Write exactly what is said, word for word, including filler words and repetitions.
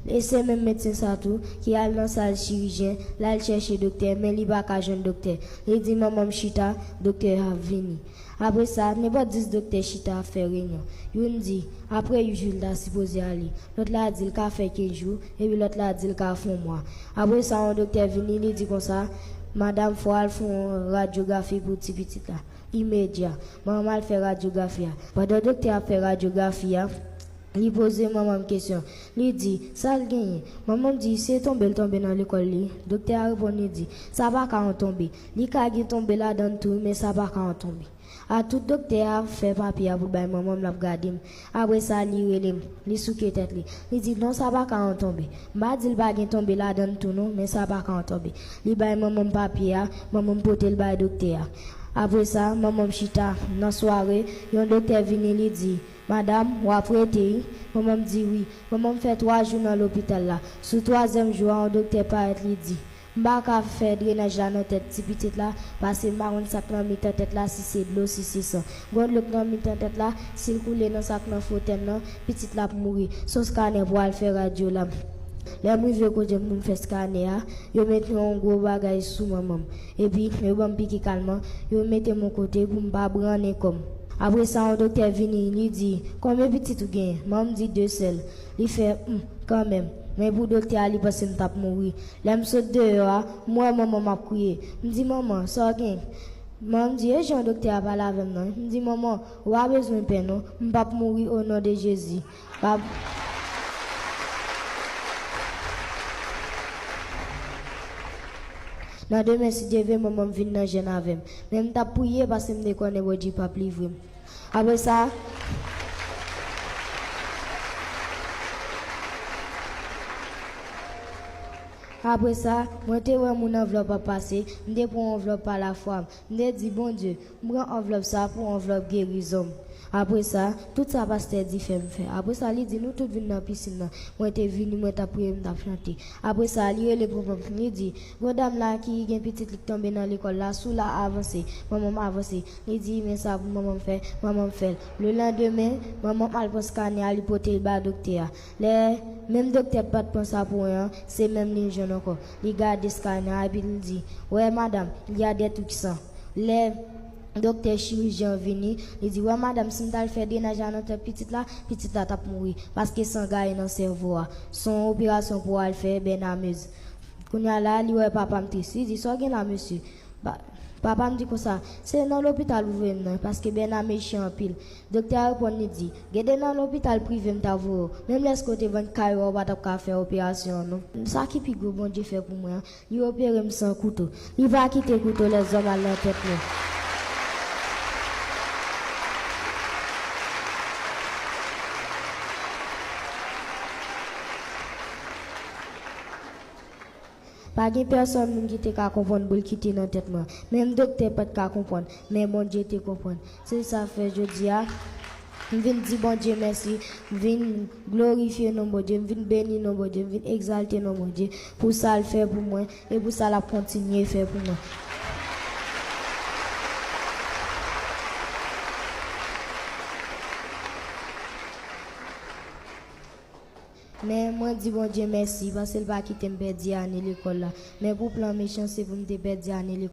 E se menm medsen sa tou ki al nan sal chirijyen, l al chèche doktè, men li pa ka jwenn doktè. Li di, "Manman m chita, doktè a ap vini." Apre sa, nenpòt dis doktè chita ap fè reyinyon. Youn di, apre uit jou, l ta sipoze ale. Lòt la di, l ka fè kenz jou, epi lòt la di, l ka fè yon mwa. Apre sa, yon doktè vini, li di konsa, "Madanm, fò w al fè yon radyografi pou ti pitit la." Imedya, manman m al fè radyografi a. Pandan doktè a ap fè radyografi a, li poze manman m kesyon. Li di, "Sa l genyen?" Manman m di, "Se tonbe l tonbe nan lekòl li." Doktè a reponn, li di, "Sa pa ka yon tonbe. Li ka gen tonbe ladan l tou, men sa pa ka yon tonbe." A tout doktè a fè papye a pou l bay manman m, l ap gade m. Apre sa, li rele m. Li souke tèt li. Li di, "Non, sa pa ka yon tonbe." M pa di l pa gen tonbe ladan l tou non, men sa pa ka yon tonbe. Li bay manman m papye a, manman m pote l bay doktè a. Apre sa, manman m chita. Nan sware, yon doktè vini, li di, "Madanm, w ap rete, wi?" Manman m di, "Wi." Manman m fè twa jou nan lopital la. Sou twazyèm jou a, yon doktè parèt, li di, "M pa ka fè drenaj la nan tèt ti pitit la, paske m pa konn sa k nan mitan tèt la, si se dlo, si se san. Gon dlo k nan mitan tèt la, si l koule nan sa k nan fotèy m nan, pitit la ap mouri. Se yon skanè pou al fè radyo la." Lè m rive kote m pou m fè skanè a, yo mete yon gwo bagay sou manman m. Epi, yo ban m piki kalman, yo mete m yon kote pou m pa brannen kò m. Apre sa, yon doktè vini, li di, "Konbyen pitit ou genyen?" Manman m di, "De sèl." Li fè, "Hum, kanmenm." Men pou doktè a, li panse m t ap mouri. Lè m sot deyò a, m wè manman m ap kriye. M di, "Manman, sa w gen?" Manman m di, "E jan doktè a pale avè m nan." M di, "Manman, ou pa bezwen pè non. M p ap mouri o non de Jezi." Pa... Nan demen, si Dye vle, manman m vin nan jèn avè m. Men m t ap priye paske m te konnen Bondye p ap livre m. Apre sa, apre sa, mwen te wè moun anvlòp ap pase, m te pran anvlòp pa lafwa. M te di, "Bondye, m pran anvlòp sa pou anvlòp gerizon m." Apre sa, tout sa pastè di fè m fè. Apre sa, li di, "Nou tout vin nan pisin nan." Mwen te vini, mwen t ap priye, m t ap chante. Apre sa, li rele manman m, li di, "Gon dam la ki gen pitit li k tonbe nan lekòl la, si w la, avanse." Manman m avanse. Li di, "Men sa pou manman m fè." Manman m fè l. Lelandemen, manman m al pran skanè a, li pote l ba doktè a. Lè menm doktè pa t pran sa pou anyen an, se menm li l jwenn ankò. Li gade skanè a, epi li di, "Wè, madanm, il y a des trucs sang." Lè doktè chirijyen an vini, li di, "Wè, madanm, si m t al fè drenaj la nan tèt pitit la, pitit la t ap mouri, paske san gaye nan sèvo a. Se yon operasyon pou w al fè, Bènamez." Kounye a la, li wè papa m tris. Li di, "Sa w gen la, mesye?" Pa-, papa m di konsa, "Se nan lopital ou voye m nan, paske Bènamez chè anpil." Doktè a reponn, li di, "Gen de nan lopital prive m ta voye w. Menm lèske w te vann kay ou a, ou pa t ap ka fè operasyon an non." Sa ki pi gwo Bondye fè pou mwen an, li opere m san kouto. Li pa kite kouto lèzòm al nan tèt mwen. Pa gen pèsonn moun ki te ka konprann boul ki te nan tèt mwen. Menm doktè pa t ka konprann, men Bondye te konprann. Se sa fè jodi a, m vin di Bondye mèsi, m vin glorifye non Bondye, m vin beni non Bondye, m vin egzalte non Bondye pou sa l fè pou mwen e pou sa l ap kontinye fè pou mwen. Men mwen di Bondye mèsi, paske l pa kite m pèdi ane lekòl la. Men pou plan mechan, se pou m te pèdi ane lekòl.